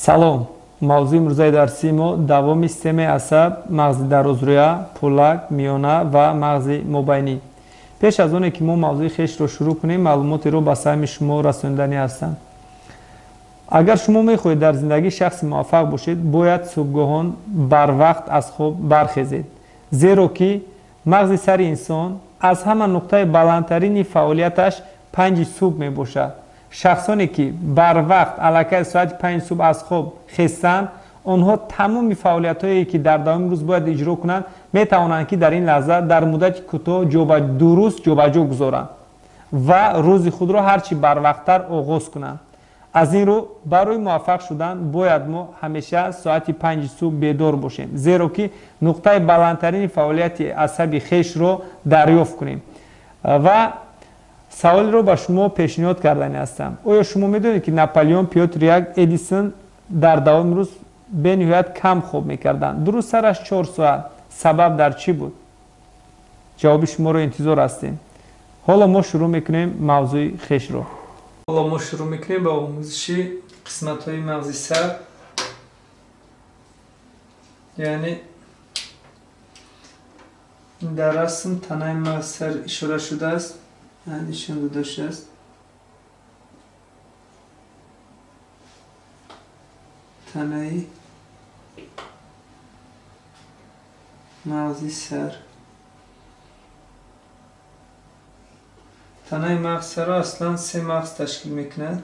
Салом. Мавзӯи имрӯзаи дарсии мо давоми системаи асаб, мағзи дарозрӯя, пулак, миёна ва мағзи мобайнӣ. Пеш аз оне ки мо мавзӯи хешро шурӯъ кунем, маълумотеро ба саҳми шумо расониданӣ ҳастам. Агар шумо мехоҳед дар зиндагӣ шахси муваффақ бошед, бояд субҳгоҳон барвақт аз хоб бархезед, зеро ки мағзи сари инсон аз ҳама нуқтаи баландтарини фаъолияташ 5 субҳ мебошад. Шахсоне ки барвақт аллакай соати 5 субҳ аз хоб хестанд, онҳо тамоми фаъолиятҳое ки дар давоми рӯз бояд иҷро кунанд, метавонанд ки дар ин лаҳза дар муддати кӯтоҳ дуруст ҷобаҷо гузоранд ва рӯзи худро ҳарчи барвақттар оғоз кунанд. Аз ин рӯ барои муваффақ шудан бояд мо ҳамеша соати 5 субҳ бедор бошем, зеро ки нуқтаи баландтарини фаъолияти асаби хешро дарёфт кунем. Ва саволро ба шумо пешниҳод кардани ҳастам. Оё шумо медонед, ки Наполеон, Пётр I, Эдисон дар давоми рӯз бениҳоят кам хоб мекарданд? Дуруст сараш 4 соат. Сабаб дар чӣ буд? Ҷавоби шуморо интизор ҳастем. Ҳоло мо шурӯъ мекунем мавзӯи хешро. Ҳоло мо шурӯъ мекунем ба омӯзиши қисматҳои мағзи сар, яъне дар расм танаи мағзи сар ишора шудааст, нишон дода шудааст. Танаи мағзи сар. Танаи мағзи сарро аслан се мағз ташкил мекунад.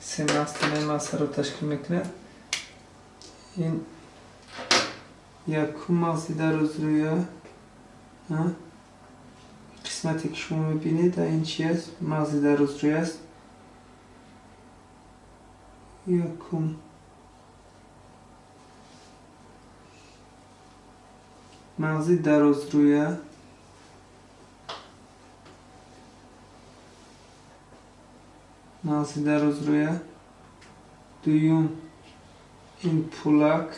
Се мағз танаи мағзи сарро ташкил мекунад. Ин якум мағзи дарозрӯя, қисмате ки шумо мебинед, ин чи аст? Мағзи дарозрӯя аст. Якум мағзи дарозрӯя, мағзи дарозрӯя. Дуюм ин пулак,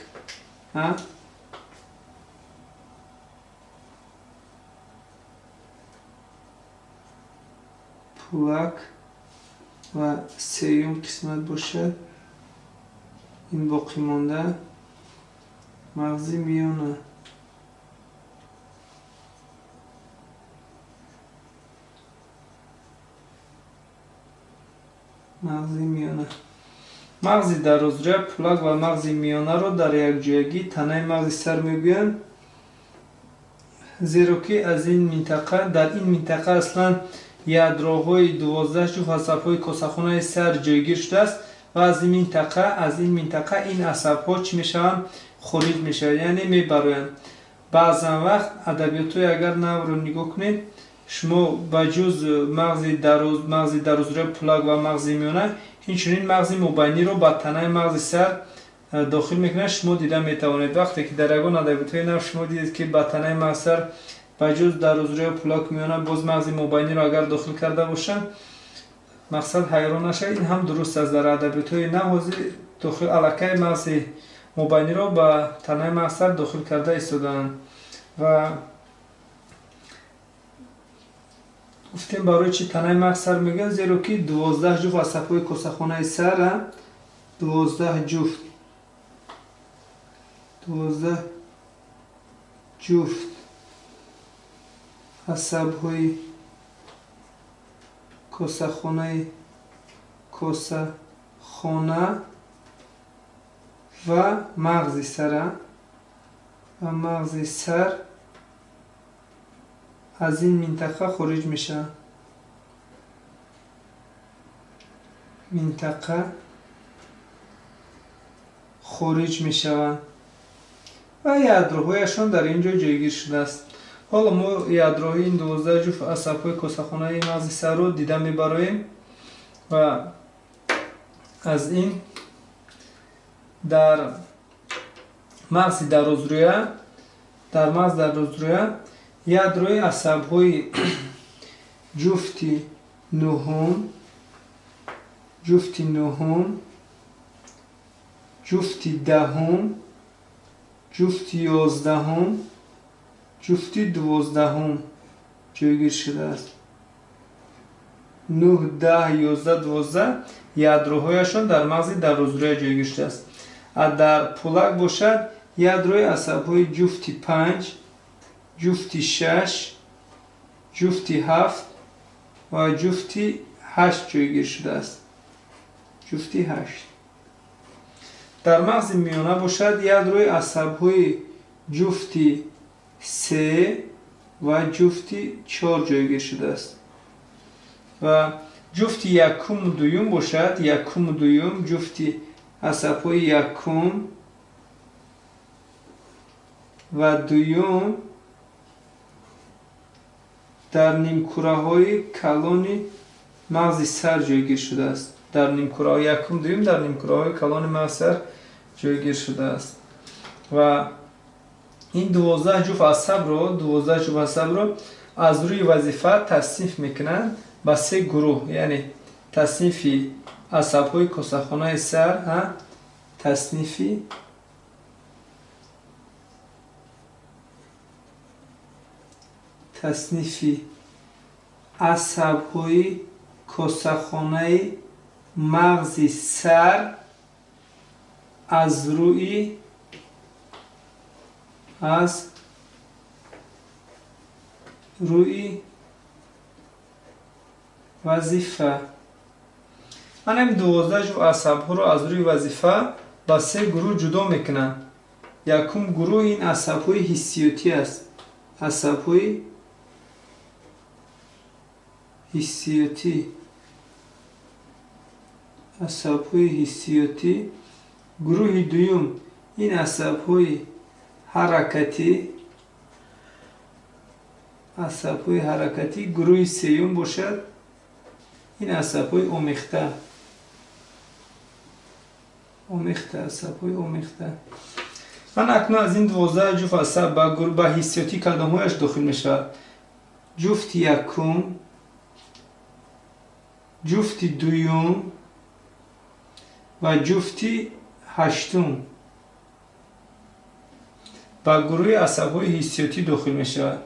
пулак, ва сеюм қисмат бошад ин боқимонда мағзи миёна. Мағзи миёна. Мағзи дарозрӯя, пулак ва мағзи миёнаро дар якҷоягӣ танаи мағзи сар мегӯянд, зеро ки аз ин минтақа, дар ин минтақа аслан ядроҳои 12 ҷуфт асабҳои косахонаи сар ҷойгир шудааст ва аз ин минтақа ин асабҳо чӣ мешаванд? Хориҷ мешаванд, яъне мебароянд. Баъзан вақт адабиётҳои агар навро нигоҳ кунед, шумо ба ҷуз мағзи дарозрӯя, пулак ва мағзи миёна, инчунин мағзи мобайниро ба танаи мағзи сар дохил мекунад, шумо дида метавонед. Вақте ки дар ягон адабиётҳои нав шумо дидед, ки ба танаи мағзи сар ба ҷуз дарозрӯя, пулак, миёна боз мағзи мобайниро агар дохил карда бошанд, мақсад ҳайрон нашавед, ин ҳам дуруст аст. Дар адабиётҳои нав ҳозир дохил аллакай мағзи мобайниро ба танаи мағзи сар дохил карда истодаанд. Ва гуфтем барои чӣ танаи мағзи сар мегӯянд? Зеро ки 12 ҷуфт асабҳои косахонаи сар, 12 ҷуфт, 12 ҷуфт асабҳои косахона ва мағзи сар, ва мағзи сар аз ин минтақа хориҷ мешаванд. Минтақа хориҷ мешаванд ва ядроҳояшон дар ин ҷо ҷойгир шудааст. Ҳоло мо ядроҳои ин 12 ҷуфт асабҳои косахонаи мағзи сарро дида мебароем ва аз ин дар мағзи дарозрӯя, дар мағзи дарозрӯя ядрои асабҳои ҷуфти нуҳум, ҷуфти нуҳум, ҷуфти даҳум, ҷуфти 11, ҷуфти 12 ҷойгир шудааст. 9, 10, 11, 12 ядроҳояшон дар мағзи дарозрӯя ҷойгир шудааст. А дар пулак бошад ядрои асабҳои ҷуфти 5, ҷуфти 6, ҷуфти 7 ва ҷуфти 8 ҷойгир шудааст. Ҷуфти 8. Дар мағзи миёна бошад ядрои асабҳои ҷуфти 3 ва ҷуфти 4 ҷойгир шудааст. Ва ҷуфти якуму дуюм бошад, якуму дуюм ҷуфти асабҳои якум ва дуюм дар нимкураҳои калони мағзи сар ҷойгир шудааст. Дар нимкураҳои якум дуюм дар нимкураҳои калони мағзи сар ҷойгир шудааст. Ва ин 12 ҷуфт асабро, 12 ҷуфт асабро аз рӯи вазифа тасниф мекунанд ба се гурӯҳ, яъне таснифи асабҳои косахонаи сар, таснифи асабҳои косахонаи мағзи сар аз рӯи вазифа. Ана ин 12 ҷуфт асабҳоро аз рӯи вазифа ба се гурӯҳ ҷудо мекунанд. Якум гурӯҳ ин асабҳои ҳиссиётӣ аст. Асабҳои ҳиссиётӣ. Асабҳои ҳиссиётӣ. Гурӯҳи дуюм ин асабҳои ҳаракатӣ. Асабҳои ҳаракатӣ. Гурӯҳи сеюм бошад ин асабҳои омехта. Омехта, асабҳои омехта. Ман акнун аз ин 12 ҷуфт асаб ба ҳиссиётӣ кадомҳояш дохил мешавад? Ҷуфти якум, ҷуфти дуюм ва ҷуфти ҳаштум ба гурӯҳи асабҳои ҳиссиётӣ дохил мешавад.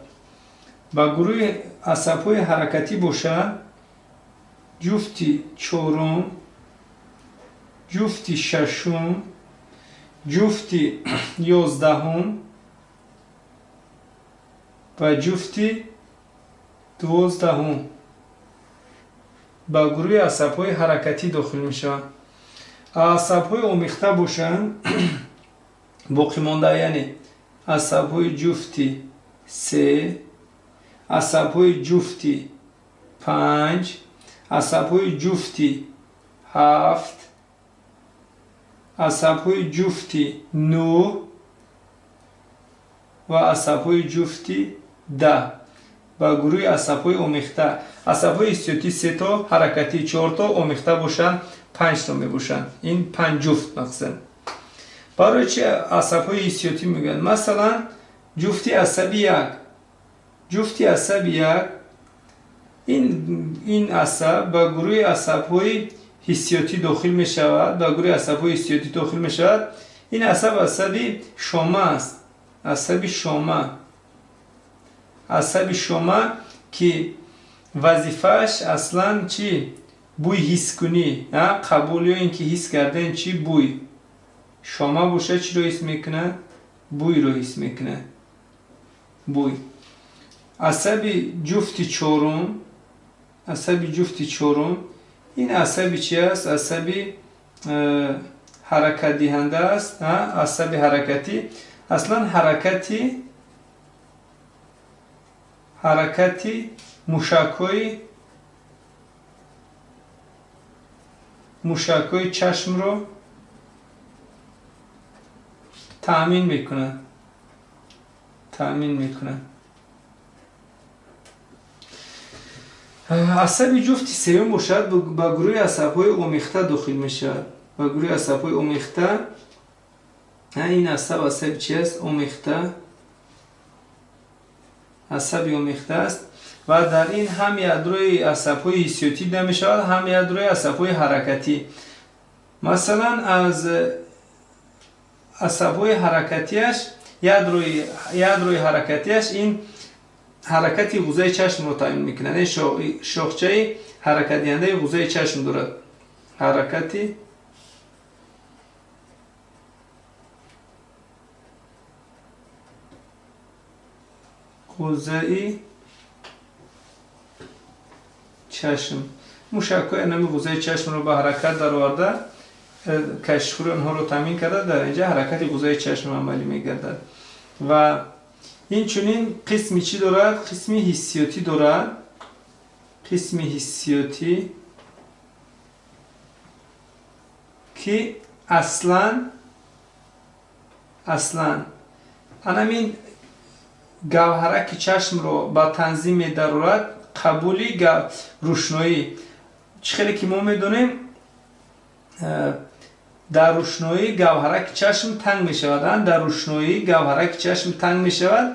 Ба гурӯҳи асабҳои ҳаракатӣ бошад ҷуфти чорум, ҷуфти шашум, ҷуфти 11 ва ҷуфти 12 ба гурӯҳи асабҳои ҳаракатӣ дохил мешаванд. Асабҳои омехта бошанд боқимонда, яъне асабҳои ҷуфти 3, асабҳои ҷуфти 5, асабҳои ҷуфти 7, асабҳои ҷуфти 9 ва асабҳои ҷуфти 10 ба гурӯҳи асабҳои омехта. Асабҳои ҳиссиётӣ 3 то, ҳаракатӣ 4 то, омехта бошанд 5 то мебошанд. Ин 5 ҷуфт мақсад. Барои чи асабҳои ҳиссиётӣ мегӯянд? Масалан, ҷуфти асаби 1. Ҷуфти асаби 1 ин асаб ба гурӯҳи асабҳои ҳиссиётӣ дохил мешавад, ба гурӯҳи асабҳои ҳиссиётӣ дохил мешавад. Ин асаб асаби шома аст. Асаби шома. Асаби шома ки вазифааш аслан чи? Бӯй ҳискунӣ, қабул ё ин ки ҳис кардан чи? Бӯй. Шома бошад чиро ҳис мекунад? Бӯйро ҳис мекунад. Бӯй. Асаби ҷуфти чорум, асаби ҷуфти чорум ин асаби чи аст? Асаби ҳаракатдиҳанда аст, асаби ҳаракатӣ. Аслан ҳаракати мушакҳои чашмро таъмин мекунад. Таъмин мекунад. Асаби ҷуфти сеюм бошад ба гурӯҳи асабҳои омехта дохил мешавад. Ба гурӯҳи асабҳои омехта. Ин асаб асаби чи аст? Омехта. Асаби омехта аст ва дар ин ҳам ядрои асабҳои ҳиссиётӣ дида мешавад, ҳам ядрои асабҳои ҳаракатӣ. Масалан, аз асабҳои ҳаракатиаш ядрои ҳаракатиаш ин ҳаракати ғузаи чашмро таъмин мекунад, яъне шохчаи ҳаракатдиҳандаи ғузаи чашм дорад. Ҳаракати ғузаи чашм. Мушакҳои анами ғузаи чашмро ба ҳаракат дароварда, кашишхӯри онҳоро таъмин карда, дар инҷа ҳаракати ғузаи чашм амалӣ мегардад. Ва инчунин қисми чӣ дорад? Қисми ҳиссиётӣ дорад. Қисми ҳиссиётӣ, ки аслан анамин гавҳараки чашмро ба танзим медарорад қабули рӯшноӣ. Чӣ хеле ки мо медонем, дар рӯшноӣ гавҳараки чашм танг мешавад. Дар рӯшноӣ гавҳараки чашм танг мешавад.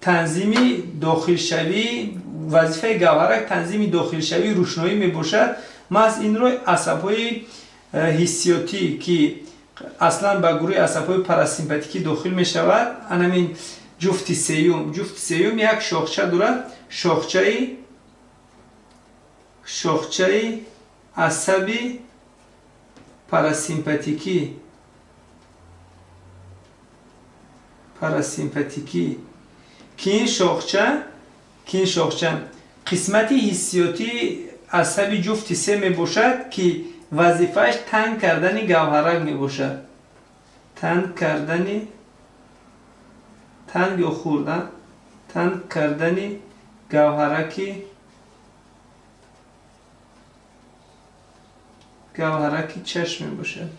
Танзими дохилшавӣ, вазифаи гавҳарак танзими дохилшавии рӯшноӣ мебошад. Маҳз инро асабҳои ҳиссиётӣ, ки аслан ба гурӯҳи асабҳои парасимпатикӣ дохил мешавад, анамин ҷуфти сеюм. Ҷуфти сеюм як шохча дорад, шохчаи асаби парасимпатикӣ, ки ин шохча қисмати ҳиссиётии асаби ҷуфти се мебошад, ки вазифааш танг кардани гавҳарак мебошад. Танг кардани, танг ё хурдан, танг кардани гавҳараки чашм мебошад.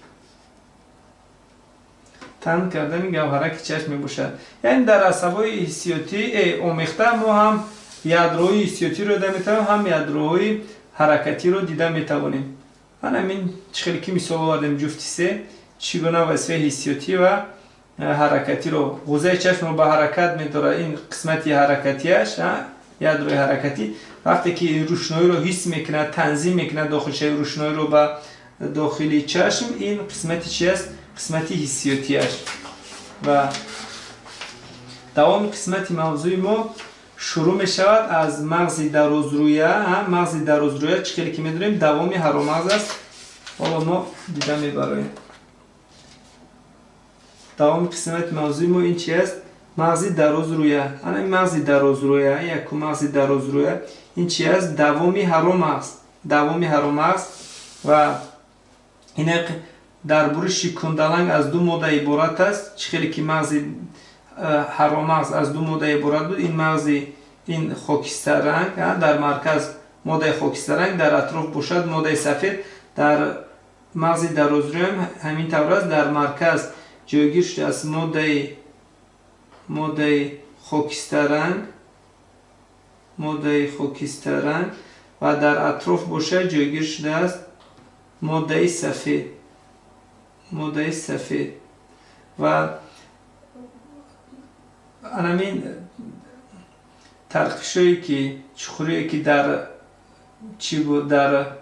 Танг кардани гавҳараки чашм мебошад. Яъне дар асабҳои ҳиссиётӣ омехта мо ҳам ядроҳои ҳиссиётиро дида метавонем, ҳам ядроҳои ҳаракатиро дида метавонем. Ана ҳамин чӣ хеле ки мисол овардем, ҷуфти се чӣ гуна вазифаи ҳиссиётӣ ва ҳаракатиро, ғузаи чашмро ба ҳаракат медорад. Ин қисмати ҳаракатиаш, ядрои ҳаракатӣ, вақте ки рӯшноиро ҳис мекунад, танзим мекунад дохилшавии рӯшноиро ба дохили чашм, ин қисмати чи аст? Қисмати ҳиссиётиаш. Ва давоми қисмати мавзӯи мо шурӯъ мешавад аз мағзи дарозрӯя. Мағзи дарозрӯя чӣ хеле ки медонем давоми ҳаромағз аст. Ҳоло мо дида мебароем. Давоми қисмати мавзӯи мо ин чи аст? Мағзи дарозрӯя. Ана ин мағзи дарозрӯя, якум мағзи дарозрӯя ин чи аст? Давоми ҳаромағз. Давоми ҳаромағз. Ва инак дар буриши кундаланг аз ду модда иборат аст. Чӣ хеле ки мағзи ҳаромағз аз ду модда иборат буд, ин мағзи ин хокистарранг, дар марказ моддаи хокистарранг, дар атроф бошад моддаи сафед. Дар мағзи дарозрӯям ҳамин тавр аст. Дар марказ ҷойгир шудааст моддаи хокистарранг, моддаи хокистарранг ва дар атроф бошад ҷойгир шудааст моддаи сафед, моддаи сафед. Ва анамин тарқишое ки чуқурие ки дар чӣ буд, дар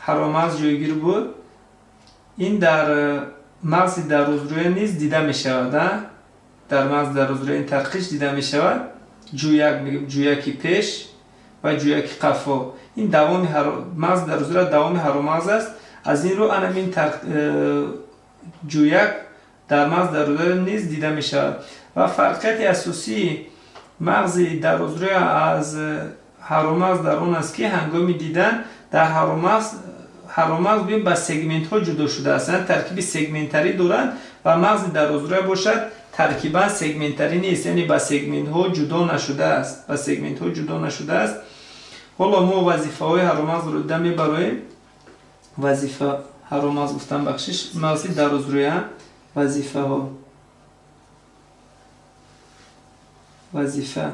ҳаромағз ҷойгир буд, ин дар мағзи дарозрӯя низ дида мешавад. Дар мағзи дарозрӯя ин тарқиш дида мешавад. Ҷӯяк мегӯем, ҷӯяки пеш ва ҷӯяки қафо. Ин давоми мағзи дарозрӯя давоми ҳаромағз аст. Аз ин рӯ анамин ҷӯяк дар мағзи дарозрӯя низ дида мешавад. Ва фарқияти асосии мағзи дарозрӯя аз ҳаромағз дар он аст, ки ҳангоми дидан дар ҳаромағз гӯем ба сегментҳо ҷудо шудааст, таркиби сегментарӣ доранд ва мағзи дарозрӯя бошад таркибан сегментарӣ нест, яъне ба сегментҳо ҷудо нашудааст, ба сегментҳо ҷудо нашудааст. Ҳоло мо вазифаҳои ҳаромағзро дида мебароем. Вазифа ҳаромағз гуфтам, бахшиш, мағзи дарозрӯя вазифаҳо. Вазифа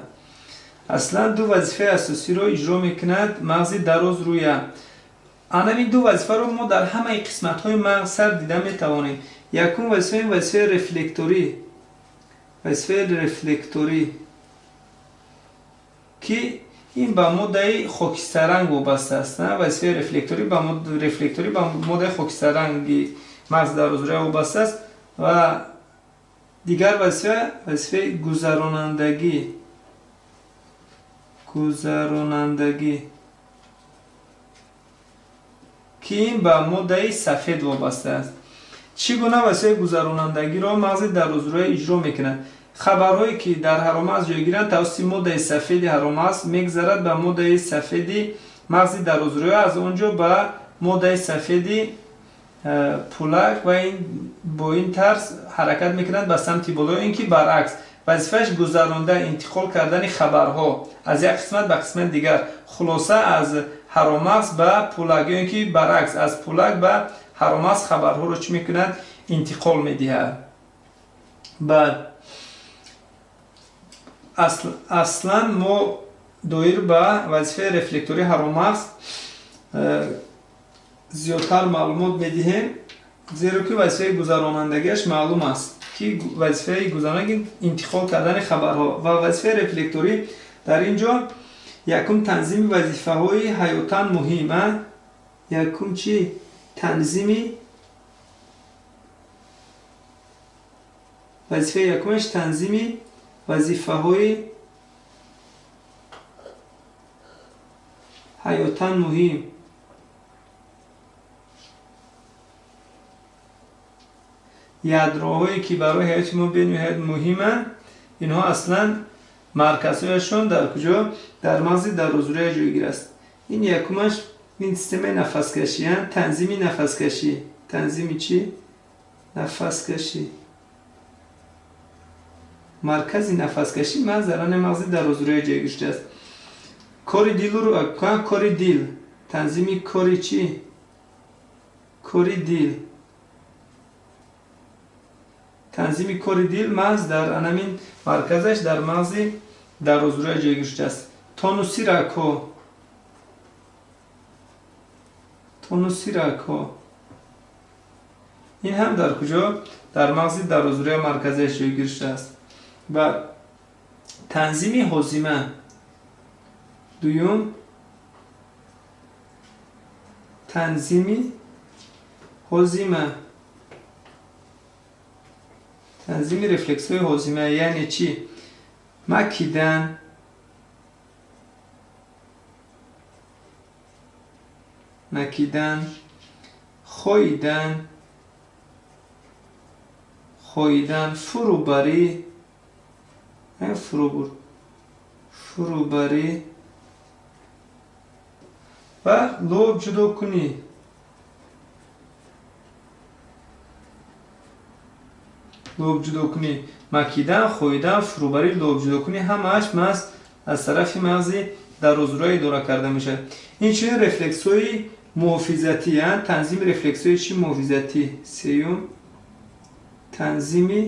аслан ду вазифаи асосиро иҷро мекунад мағзи дарозрӯя. Анамин ду вазифаро мо дар ҳамаи қисматҳои мағз сар дида метавонем. Якум вазифа ин вазифаи рефлекторӣ, вазифаи рефлекторӣ, ки ин ба моддаи хокистарранг вобаста аст. Вазифаи рефлекторӣ ба моддаи хокистарранги мағзи дарозрӯя вобаста аст. Ва дигар вазифа вазифаи гузаронандагӣ, Гузаронандагӣ, ки ин ба моддаи сафед вобаста аст. Чӣ гуна вазифаи гузаронандагиро мағзи дарозрӯя иҷро мекунад? Хабарҳое ки дар ҳаромағз ҷойгиранд, тавассути моддаи сафеди ҳаромағз мегзарад ба моддаи сафеди мағзи дарозрӯя, аз он ҷо ба моддаи сафеди пулак ва бо ин тарз ҳаракат мекунад ба самти боло, ин ки баръакс вазифааш гузаронда интиқол кардани хабарҳо аз як қисмат ба қисмати дигар, хулоса аз ҳаромағз ба пулак ё ин ки баръакс аз пулак ба ҳаромағз хабарҳоро чӣ мекунад? Интиқол медиҳад. Баъд аслан мо доир ба вазифаи рефлектории ҳаромағз зиёдтар маълумот медиҳем, зеро ки вазифаи гузаронандагиаш маълум аст, ки вазифаи гузаронандагӣ интиқол кардани хабарҳо ва вазифаи рефлекторӣ дар ин ҷо якум танзими вазифаҳои ҳаётан муҳим, якум чӣ? Танзими вазифаи якумаш танзими вазифаҳои ҳаётан муҳим. Ядроҳое ки барои ҳаёти мо бениҳоят муҳиманд, инҳо аслан марказҳояшон дар куҷо? Дар мағзи дарозрӯя ҷойгир аст. Ин якумаш ин системаи нафаскашӣ, танзими нафаскашӣ. Танзими чӣ? Нафаскашӣ. Маркази нафаскашӣ маҳз дар ани мағзи дарозрӯя ҷойгир шудааст. Кори дилу кори дил, танзими кори чӣ? Кори дил. Танзими кори дил маҳз дар анамин марказаш дар мағзи дарозрӯя ҷойгир шудааст. Тонуси рагҳо, тонуси рагҳо ин ҳам дар куҷо? Дар мағзи дарозрӯя марказаш ҷойгир шудааст. Ва танзими ҳозима. Дуюм, танзими ҳозима, танзими рефлексҳои ҳозима, яъне чӣ? Макидан, макидан, хоидан, хоидан, фурӯбарӣ, фурӯбарӣ ва лоб ҷудокунӣ. Лоб ҷудокунӣ, макидан, хоидан, фурӯбарӣ, лоб ҷудокунӣ ҳамааш маҳз аз тарафи мағзи дарозрӯя идора карда мешавад. Инчунин рефлексҳои муҳофизатӣ, танзими рефлексҳои чӣ? Муҳофизатӣ. Сеюм, танзими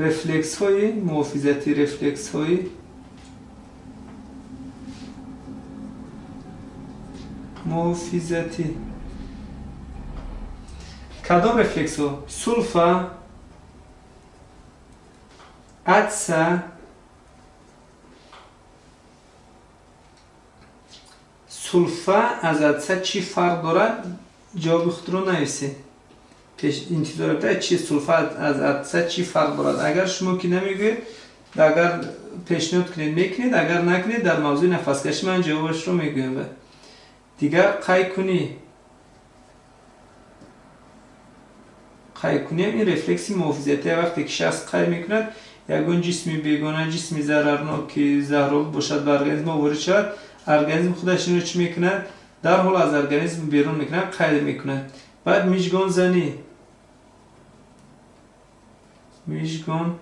рефлексҳои муҳофизатӣ, рефлексҳои муҳофизатӣ. Кадом рефлексҳо? Сулфа, атса, сулфа аз атса чӣ фарқ дорад? Ҷавоби худро нависед. Пеш интизор буда чӣ сулфа аз атса чӣ фарқ дорад? Агар шумо ки намегӯед, агар пешниҳод кунед мекунед, агар накунед дар мавзӯи нафаскашӣ ман ҷавобашро мегӯям. Дигар қайкунӣ. Қайкунӣ ин рефлекси муҳофизатӣ. Вақте ки шахс қай мекунад, ягон ҷисми бегона, ҷисми зарарнок ки заҳролуд бошад ба организм ворид шавад, организм худаш инро чӣ мекунад? Дарҳол аз организм берун мекунад, қайд мекунад. Баъд мижгонзанӣ. Мижгонзанӣ.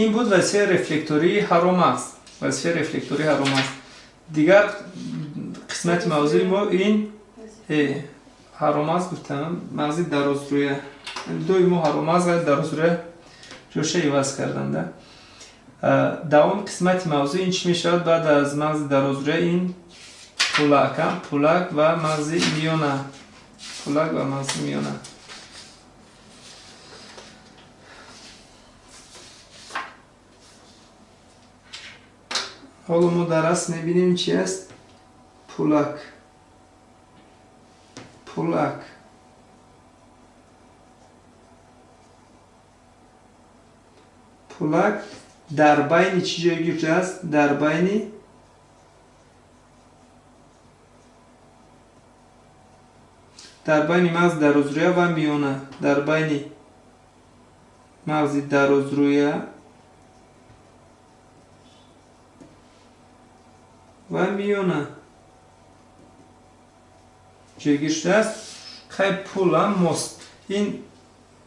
Ин буд вазифаи рефлектории ҳаромағз. Вазифаи рефлектории ҳаромағз. Дигар қисмати мавзӯи мо ин ҳаромағз гуфтам, мағзи дарозрӯя. Дуи мо ҳаромағз ва дарозрӯя ҷоша иваз карданда. Давоми қисмати мавзӯъ ин чӣ мешавад? Баъд аз мағзи дарозрӯя ин пулак, пулак ва мағзи миёна, пулак ва мағзи миёна. Ҳоло мо дар расм мебинем чи аст? Пулак, пулак, Пулак дар байни чӣ ҷойгир шудааст? Дар байни мағзи дарозрӯя ва миёна. Дар байни мағзи дарозрӯя ва миёна ҷойгир шудааст. Хай, пула мост. Ин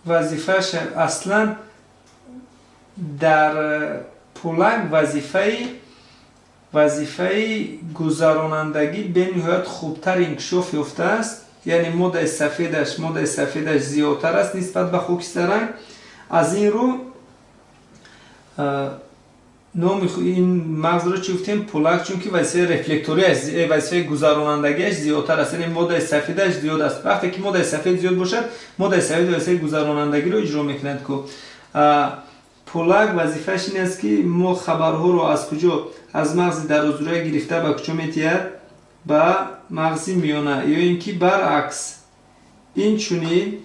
вазифааш аслан дар пулак вазифаи гузаронандагӣ бениҳоят хубтар инкишоф ёфтааст. Яъне моддаи сафедаш зиёдтар аст нисбат ба хокистаранг. Аз ин рӯ номи ин мағзро чӣ гуфтем? Пулак, чунки вазифаи рефлекторияш, вазифаи гузаронандагиаш зиёдтар аст, яъне моддаи сафедаш зиёд аст. Вақте ки моддаи сафед зиёд бошад, моддаи сафед вазифаи гузаронандагиро иҷро мекунад ку. Пулак вазифааш ин аст, ки мо хабарҳоро аз куҷо? Аз мағзи дарозрӯя гирифта ба куҷо метиҳад? Ба мағзи миёна ё ин ки баръакс. Инчунин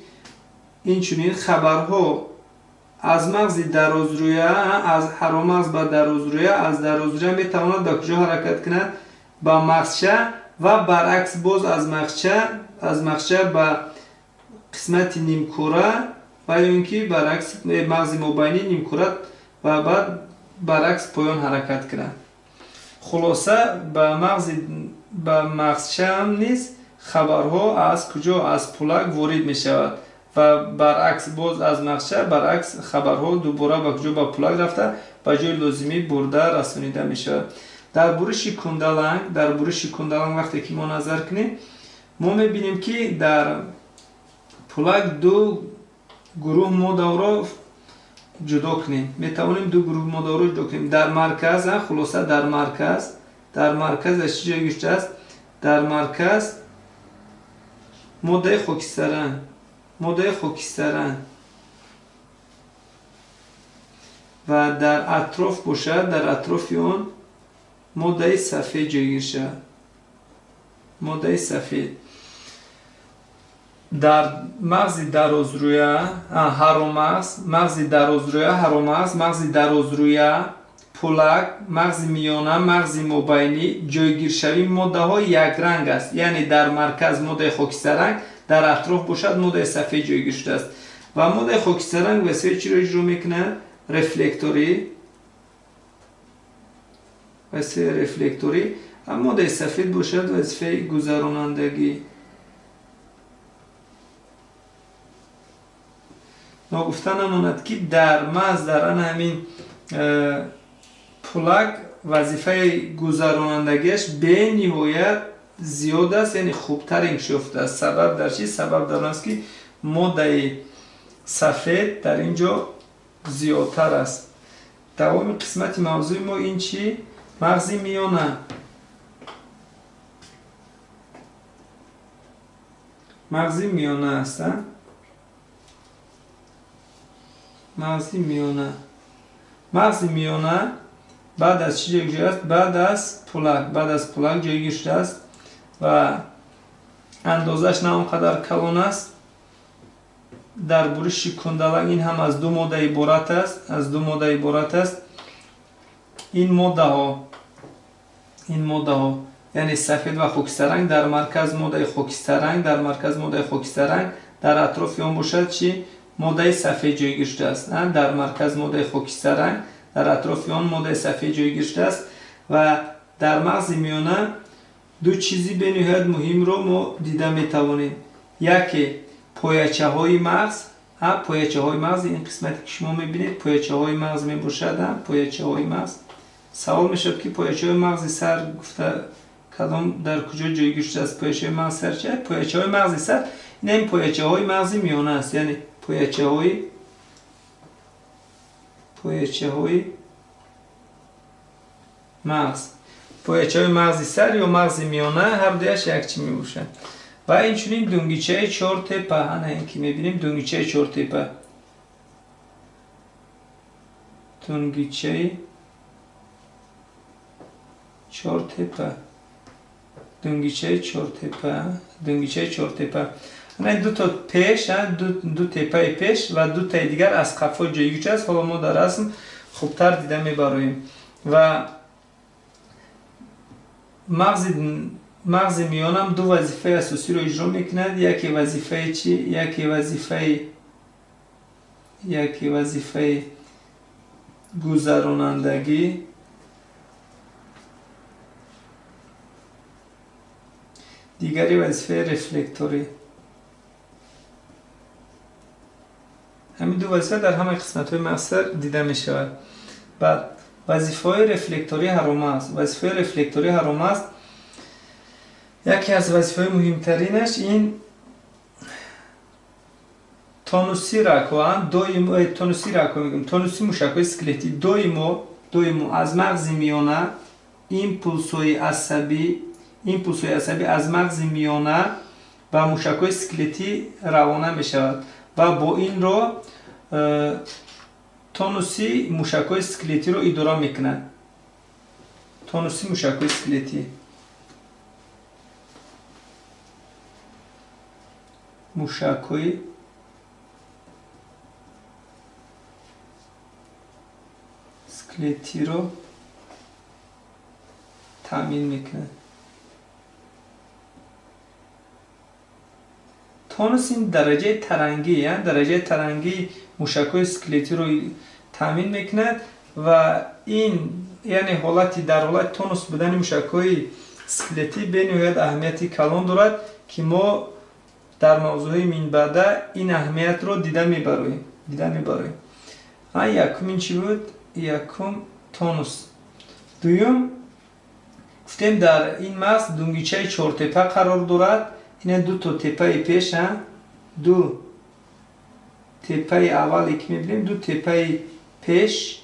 хабарҳо аз мағзи дарозрӯя, аз ҳаромағз ба дарозрӯя, аз дарозрӯя метавонад ба куҷо ҳаракат кунад? Ба мағзча ва баръакс боз аз мағзча ба қисмати нимкура ва ё ин ки баръакс мағзи мобайнӣ нимкура ва баъд баръакс поён ҳаракат кунад. Хулоса, ба мағзчаам низ хабарҳо аз куҷо? Аз пулак ворид мешавад ва баръакс боз аз мағзча баръакс хабарҳо дубора ба куҷо? Ба пулак рафта ба ҷои лозимӣ бурда расонида мешавад. Дар буриши кундаланг вақте ки мо назар кунем, мо мебинем, ки дар пулак ду гурӯҳ моддаҳоро ҷудо кунем. Метавонем ду гурӯҳ моддаҳоро ҷудо кунем. Дар марказ, хулоса, дар марказ аз чӣ ҷойгир шудааст? Дар марказ моддаи хокистаранг ва дар атроф бошад, дар атрофи он моддаи сафед ҷойгир шавад. Моддаи сафед дар мағзи дарозрӯя, ҳаромағз, мағзи дарозрӯя, ҳаромағз, мағзи дарозрӯя, пулак, мағзи миёна, мағзи мобайнӣ ҷойгиршавии моддаҳо якранг аст. Яъне дар марказ моддаи хокистаранг, дар атроф бошад моддаи сафед ҷойгир шудааст. Ва моддаи хокистаранг вазифаи чиро иҷро мекунад? Рефлекторӣ, вазифаи рефлекторӣ. Ва моддаи сафед бошад вазифаи гузаронандагӣ. Ногуфта намонад, ки дар мағз, дар ана ҳамин пулак вазифаи гузаронандагиаш бениҳоят зиёд аст, яъне хубтар инкишоф ёфтааст. Сабаб дар чи? Сабаб дар он аст, ки моддаи сафед дар ин ҷо зиёдтар аст. Давоми қисмати мавзӯи мо ин чи? Мағзи миёна. Мағзи миёна аст. Мағзи миёна. Мағзи миёна баъд аз чӣ ҷойгир шудааст? Баъд аз пулак. Баъд аз пулак ҷойгир шудааст ва андозааш на он қадар калон аст. Дар буриши кундаланг ин ҳам аз ду модда иборат аст. Аз ду модда иборат аст. Ин моддаҳо, яъне сафед ва хокистаранг, дар марказ моддаи хокистаранг, дар атрофи он бошад чӣ? Моддаи сафед ҷойгир шудааст. Дар марказ моддаи хокистаранг, дар атрофи он моддаи сафед ҷойгир шудааст. Ва дар мағзи миёна ду чизи бениҳоят муҳимро мо дида метавонем. Яке поячаҳои мағз, поячаҳои мағз, ин қисмате ки шумо мебинед поячаҳои мағз мебошад. Поячаҳои мағз. Савол мешавад, ки поячаҳои мағзи сар гуфта кадом дар куҷо ҷойгир шудааст? Поячаҳои мағзи сар чи? Поячаҳои мағзи сар ин поячаҳои мағзи миёна аст, яъне поячаҳои мағз. Поячаҳои мағзи сар ё мағзи миёна ҳар дуяш якчи мебошад. Ва инчунин дунгичаи чортепа, ана ин ки мебинем дунгичаи чортепа. Дунгичаи чортепа. Дунгичаи чортепа, дунгичаи чортепа. Ана ду то пеш, ду тепаи пеш ва ду таи дигар аз қафо ҷойгир шудааст. Ҳоло мо дар расм хубтар дида мебароем. Ва мағзи миёнам ду вазифаи асосиро иҷро мекунад. Яке вазифаи чӣ? Яке вазифаи гузаронандагӣ, дигари вазифаи рефлекторӣ. Ҳамин ду вазифа дар ҳамаи қисматҳои мағз дида мешавад. Баъд вазифаҳои рефлекторӣ ҳаром аст. Вазифаи рефлекторӣ ҳаром аст. Яке аз вазифаҳои муҳимтаринаш ин тонуси рагҳо, доимо тонуси рагҳо мегӯем, тонуси мушакҳои скелетӣ доимо аз мағзи миёна импулсҳои асабӣ аз мағзи миёна ба мушакҳои скелетӣ равона мешавад ва бо ин роҳ тонуси мушакҳои скелетиро идора мекунад. Тонуси мушакҳои скелетӣ, мушакҳои скелетиро таъмин мекунад. Тонус ин дараҷаи тарангӣ, дараҷаи тарангии мушакҳои скелетиро таъмин мекунад ва ин яъне ҳолати дар ҳолати тонус будани мушакҳои скелетӣ бениҳоят аҳамияти калон дорад, ки мо дар мавзӯъҳои минбаъда ин аҳамиятро дида мебароем. Якум ин чӣ буд? Якум тонус. Дуюм гуфтем дар ин мағз дунгичаи чортепа қарор дорад. Ина ду то тепаи пеш, ду тепаи аввале ки мебинем, ду тепаи пеш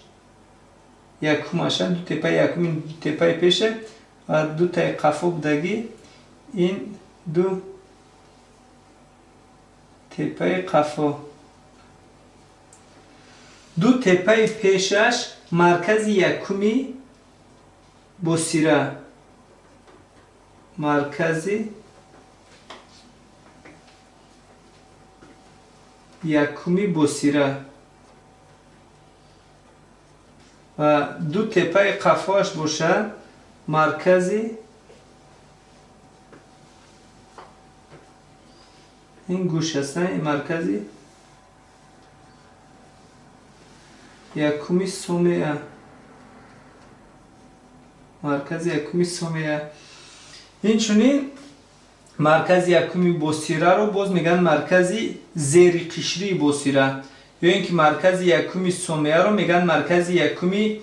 якумаш, ду тепаи якум ин ду тепаи пеше ва ду таи қафо будагӣ ин ду тепаи қафо. Ду тепаи пешаш маркази якуми босира, маркази якуми босира ва ду тепаи қафоаш бошад маркази ин гӯш аст, маркази якуми сомеа, маркази якуми сомеа. Инчунин маркази якуми босираро боз мегӯянд маркази зери қишрии босира, ё ин ки маркази якуми сомеаро мегӯянд маркази якуми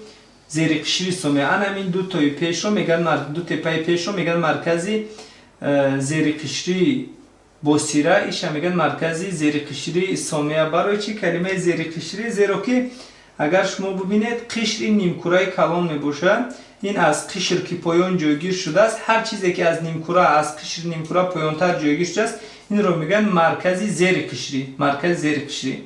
зери қишрии сомеа. Ан ҳамин ду тои пешро мегӯянд, ду тепаи пешро мегӯянд маркази зери қишрии босира, иша мегӯянд маркази зери қишрии сомеа. Барои чӣ калимаи зери қишрӣ? Зеро ки агар шумо бубинед, қишр ин нимкураи калон мебошад. Ин аз қишр ки поён ҷойгир шудааст, ҳар чизе ки аз нимкура, аз қишри нимкура поёнтар ҷойгир шудааст, инро мегӯянд маркази зери қишрӣ, маркази зери қишрӣ.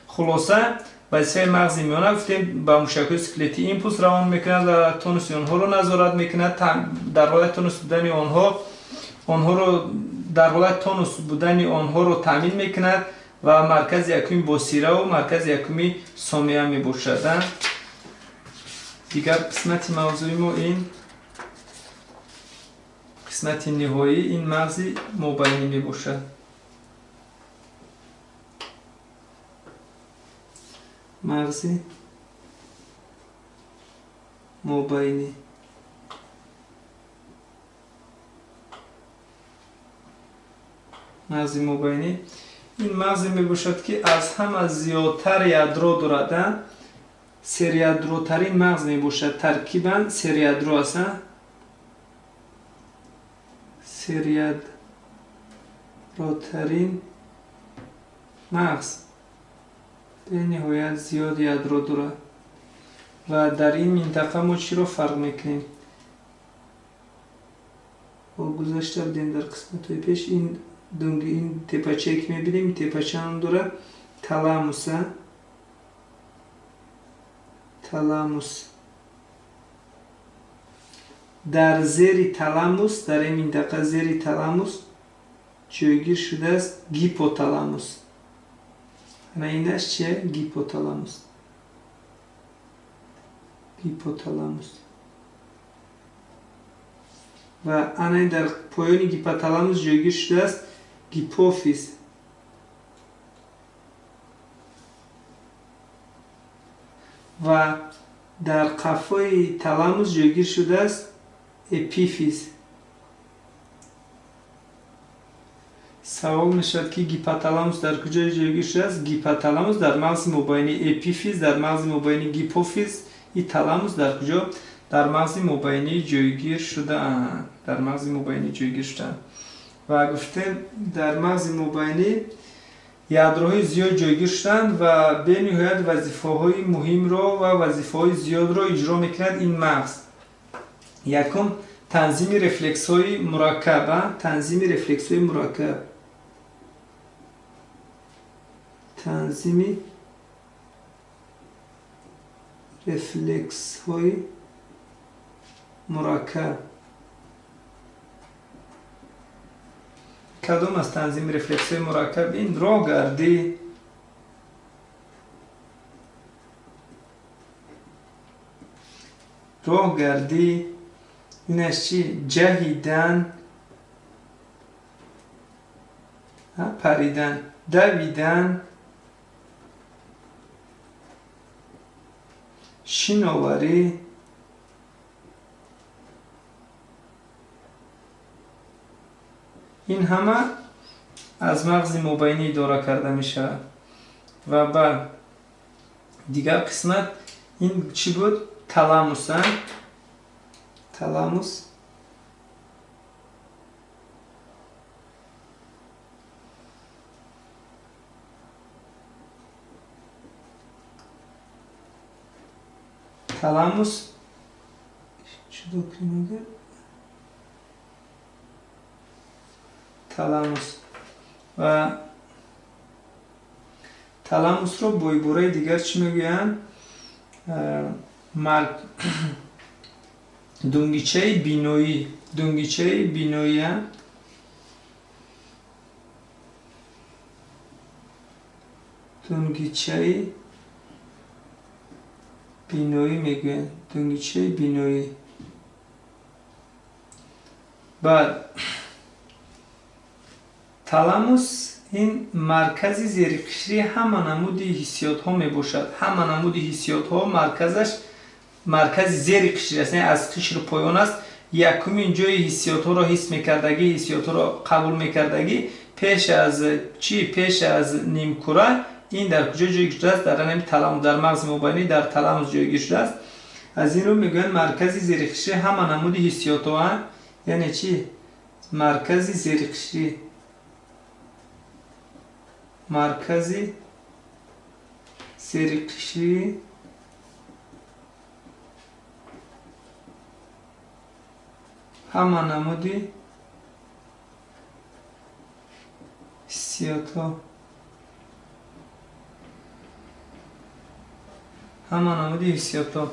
Хулоса, вазифаи мағзи миёна гуфтем ба мушакҳои скелетӣ импулс равон мекунад ва тонуси онҳоро назорат мекунад. Дар ҳолати тонус будани онҳоро дар ҳолати тонус будани онҳоро таъмин мекунад ва маркази якуми босираву маркази якуми сомеа мебошад. Дигар қисмати мавзӯи мо ин қисмати ниҳоӣ ин мағзи мобайнӣ мебошад. Мағзи мобайнӣ. Мағзи мобайнӣ ин мағзе мебошад, ки аз ҳама зиёдтар ядро дорад. Серядротарин мағз мебошад. Таркибан серядро аст. Серядротарин мағз бениҳоят зиёд ядро дорад ва дар ин минтақа мо чиро фарқ мекунем? Бо гузашта будем дар қисматҳои пеш. Ин дунги, ин тепачае ки мебинем, тепача ном дорад таламуса. Таламус. Дар зери таламус, дар ин минтақа зери таламус ҷойгир шудааст гипоталамус. Ана инаш чия? Гипоталамус. Гипоталамус. Ва ана дар поёни гипоталамус ҷойгир шудааст гипофиз. Ва дар қафои таламус ҷойгир шудааст эпифиз. Савол мешавад, ки гипоталамус дар куҷо ҷойгир шудааст? Гипоталамус дар мағзи мобайни, эпифиз дар мағзи мобайни, гипофиз и таламус дар куҷо? Дар мағзи мобайнӣ ҷойгир шудаанд. Дар мағзи мобайнӣ ҷойгир шудаанд. Ва гуфтем, дар мағзи мобайнӣ ядроҳои зиёд ҷойгир шуданд ва бениҳоят вазифаҳои муҳимро ва вазифаҳои зиёдро иҷро мекунад ин мағз. Якум, танзими рефлексҳои мураккаб, танзими рефлексҳои мураккаб, танзими рефлексҳои мураккаб. Кадом аз танзими рефлексҳои мураккаб? Ин роҳгардӣ, роҳгардӣ, инаш чӣ? Ҷаҳидан, паридан, давидан, шиноварӣ, ин ҳама аз мағзи мобайнӣ идора карда мешавад. Ва ба дигар қисмат ин чӣ буд? Таламус. Таламус. Таламус ҷудо кунем агар. Таламус ва таламусро бо ибораи дигар чӣ мегӯянд? Дунгичаи биноӣ, дунгичаи биноӣ. Дунгичаи биноӣ мегӯянд, дунгичаи биноӣ. Баъд таламус ин маркази зериқишрии ҳама намуди ҳиссиётҳо мебошад. Ҳама намуди ҳиссиётҳо марказаш маркази зери қишр аст, яъне аз қишр поён аст. Якумин ҷои ҳиссиётҳоро ҳис мекардагӣ, ҳиссиётҳоро қабул мекардагӣ пеш аз чӣ? Пеш аз нимкура ин дар куҷо ҷойгир шудааст? Дар ҳамин таламус, дар мағзи мобайнӣ, дар таламус ҷойгир шудааст. Аз ин рӯ мегӯянд маркази зериқишрии ҳама намуди ҳиссиётҳо, яъне чӣ? Маркази зериқишрӣ, маркази зериқишрии ҳама намуди ҳиссиётҳо, ҳама намуди ҳиссиётҳо.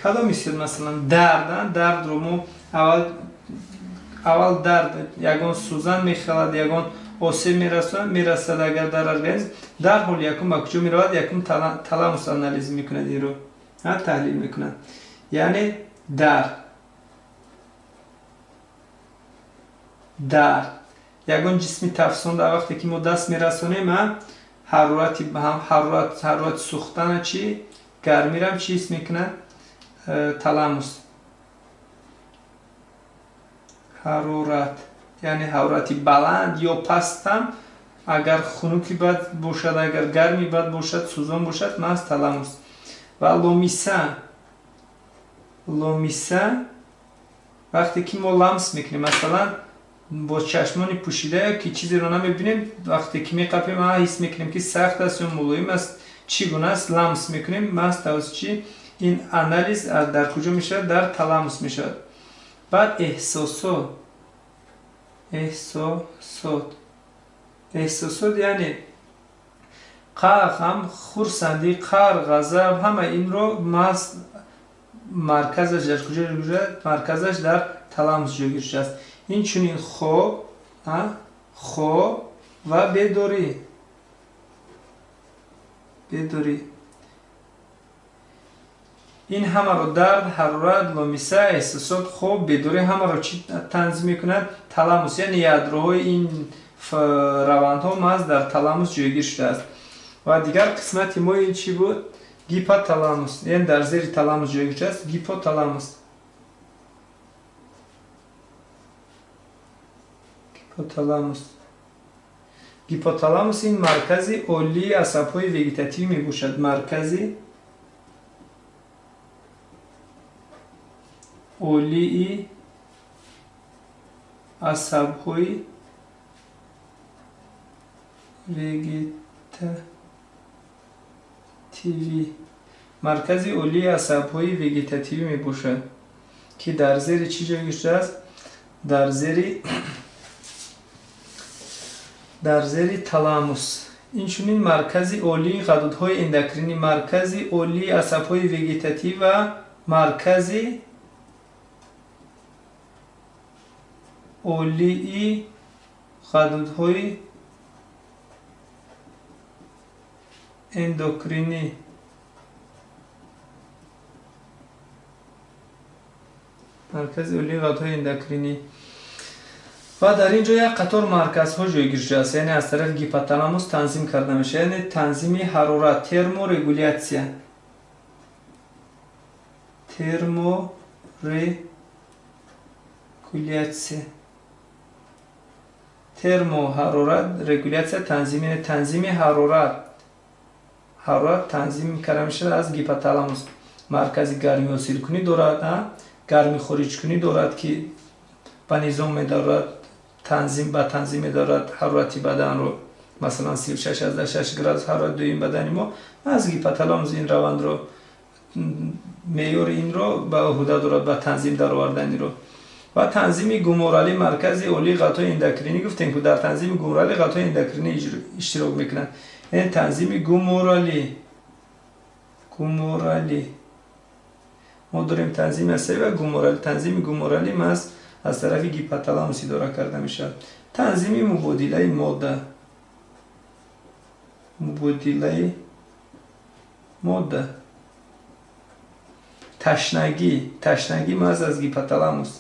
Кадом ҳиссиёт? Масалан, дард. Дардро мо аввал дард, ягон сӯзан мехалад, ягон осеб мерасад агар дар организм, дарҳол якум ба куҷо меравад? Якум таламус анализ мекунад, инро таҳлил мекунад. Яъне дард, дард, ягон ҷисми тафсон дар вақте ки мо даст мерасонем, ҳарорати сӯхтана чӣ, гармирам чӣ ҳис мекунад? Таламус. Ҳарорат, яъне ҳарорати баланд ё пастам, агар хунуки бад бошад, агар гарми бад бошад, сӯзон бошад, маҳз таламус. Ва ломиса, ломиса вақте ки мо ламс мекунем, масалан бо чашмони пӯшида ки чизеро намебинем, вақте ки меқапем, ҳис мекунем ки сахт аст ё мулоим аст, чӣ гуна аст, ламс мекунем, маҳз тавассути чӣ? Ин анализ дар куҷо мешавад? Дар таламус мешавад. Баъд эҳсосот, эҳсосот, эҳсосот яъне ғам, хурсандӣ, қаҳр, ғазаб, ҳама инро маҳз марказаш дар куҷо ҷойгир шудааст? Марказаш дар таламус ҷойгир шудааст. Инчунин хоб, хоб ва бедорӣ, бедорӣ. Ин ҳамаро дард, ҳарорат, ломиса, эҳсосот, хоб, бедорӣ ҳамаро чӣ танзим мекунад? Таламус. Яъне ядроҳои ин равандҳо маҳз дар таламус ҷойгир шудааст. Ва дигар қисмати мо ин чӣ буд? Гипоталамус. Яъне дар зери таламус ҷойгир шудааст гипоталамус. Гипоталамус. Гипоталамус ин маркази олии асабҳои вегетативӣ мебошад. Маркази олии асабҳои вегетативӣ. Маркази олии асабҳои вегетативӣ мебошад, ки дар зери чӣ ҷойгир шудааст? Дар зери таламус. Инчунин маркази олии ғадудҳои эндокринӣ, маркази олии асабҳои вегетативӣ ва маркази олии ғадудҳои эндокринӣ. Маркази олии ғадудҳои эндокринӣ. Ва дар ин ҷо як қатор марказҳо ҷойгир шудааст, яъне аз тарафи гипоталамус танзим карда мешавад, яъне танзими ҳарорат, терморегулятсия. Терморегулятсия. Термо ҳарорат, регулятсия танзим, яъне танзими ҳарорат. Ҳарорат танзим карда мешавад аз гипоталамус. Маркази гармӣ ҳосилкунӣ дорад, гармӣ хориҷкунӣ дорад, ки ба низом медорад, ба танзим медорад ҳарорати баданро. Масалан 36,6 градус ҳарорат дуюм бадани мо аз гипоталамус ин равандро, меъёри инро ба уҳда дорад, ба танзим дароварданиро. Ва танзими гуморалӣ, маркази олии ғадудҳои эндокринӣ гуфтем, ки дар танзими гуморалӣ ғадудҳои эндокринӣ иштирок мекунанд. Яъне танзими гуморалӣ. Гуморалӣ. Мо дорем танзими асабӣ ва гуморалӣ. Танзими гуморалӣ маҳз аз тарафи гипоталамус идора карда мешавад. Танзими мубодилаи модда. Мубодилаи модда. Ташнагӣ. Ташнагӣ маҳз аз гипоталамус.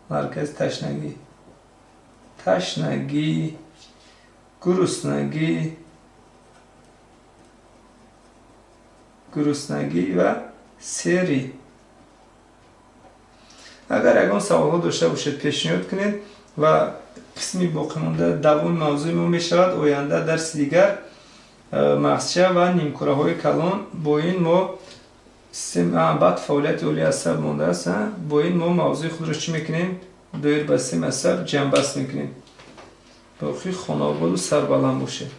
Маркази ташнагӣ. Ташнагӣ, гуруснагӣ, гуруснагӣ ва серӣ. Агар ягон саволҳо дошта бошед, пешниҳод кунед ва қисми боқимонда давоми мавзӯи мо мешавад. Оянда дарси дигар мағзча ва нимкураҳои калон. Бо ин мо баъд фаъолияти олии асаб мондааст. Бо ин мо мавзӯи худро чӣ мекунем? Доир ба системаи асаб ҷамъбаст мекунем. Боқӣ хонаободу сарбаланд бошед.